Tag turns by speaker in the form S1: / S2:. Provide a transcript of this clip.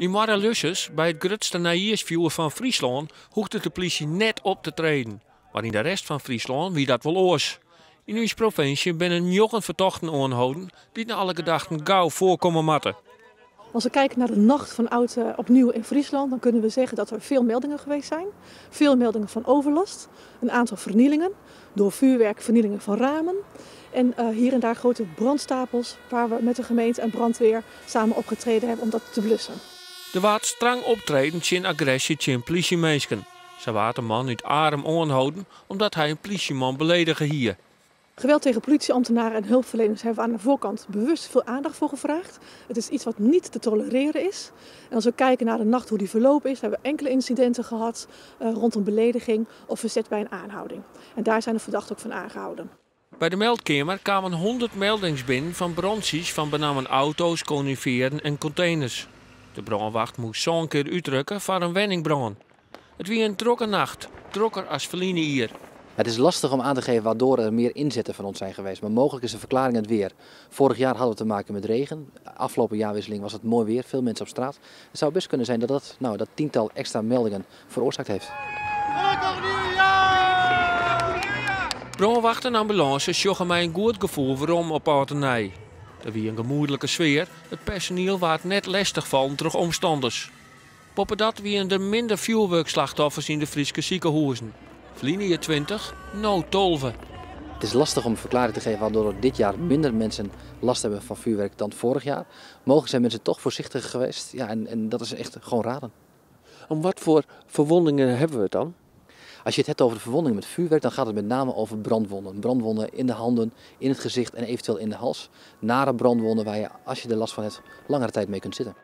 S1: Yn Moarre-Ljussens, by it grutste nijjiersfjoer fan Fryslân, hoegde de plysje net op te treden. Mar yn de rest fan Fryslân wie dat wol oars. Yn ús provinsje binne njoggen fertochten oanholden dy't nei alle gedachten gau foarkomme moatte.
S2: Als we kijken naar de nacht van oud opnieuw in Friesland, dan kunnen we zeggen dat er veel meldingen geweest zijn. Veel meldingen van overlast, een aantal vernielingen, door vuurwerk vernielingen van ramen. En hier en daar grote brandstapels waar we met de gemeente en brandweer samen opgetreden hebben om dat te blussen.
S1: Der waard strang optreden tsjin agresje tsjin plysjeminsken. Sa waard in man út Arum oanholden omdat hy in plysjeman beledige hie.
S2: Geweld tegen politieambtenaren en hulpverleners hebben we aan de voorkant bewust veel aandacht voor gevraagd. Het is iets wat niet te tolereren is. En als we kijken naar de nacht hoe die verlopen is, hebben we enkele incidenten gehad rondom belediging of verzet bij een aanhouding. En daar zijn de verdachten ook van aangehouden.
S1: By de meldkeamer kamen 100 meldings binnen fan brantsjes fan benammen auto's, konifearen en konteners. De brânwacht moast sân kear útrukke foar in wenningbrân. It wie in drokke nacht, drokker as ferline jier.
S3: Het is lastig om aan te geven waardoor er meer inzetten van ons zijn geweest. Maar mogelijk is de verklaring het weer. Vorig jaar hadden we te maken met regen. Afgelopen jaarwisseling was het mooi weer, veel mensen op straat. Het zou best kunnen zijn dat dat, nou, dat tiental extra meldingen veroorzaakt heeft.
S4: Gelukkig nieuwjaar!
S1: Brânwacht en ambulânse sjogge mei in goed gefoel werom op âld en nij. Der wie in gemoedlike sfear, it personiel waard net lestich fallen troch omstanners. Boppedat wiene der minder fjoerwurkslachtoffers yn de Fryske sikehûzen. Ferline jier 20, no 12.
S3: Het is lastig om een verklaring te geven waardoor er dit jaar minder mensen last hebben van vuurwerk dan vorig jaar. Mogelijk zijn mensen toch voorzichtiger geweest. Ja, en dat is echt gewoon raden.
S1: Om wat voor verwondingen hebben we it dan?
S3: Als je het hebt over de verwondingen met vuurwerk, dan gaat het met name over brandwonden. Brandwonden in de handen, in het gezicht en eventueel in de hals. Nare brandwonden waar je, als je er last van hebt, langere tijd mee kunt zitten.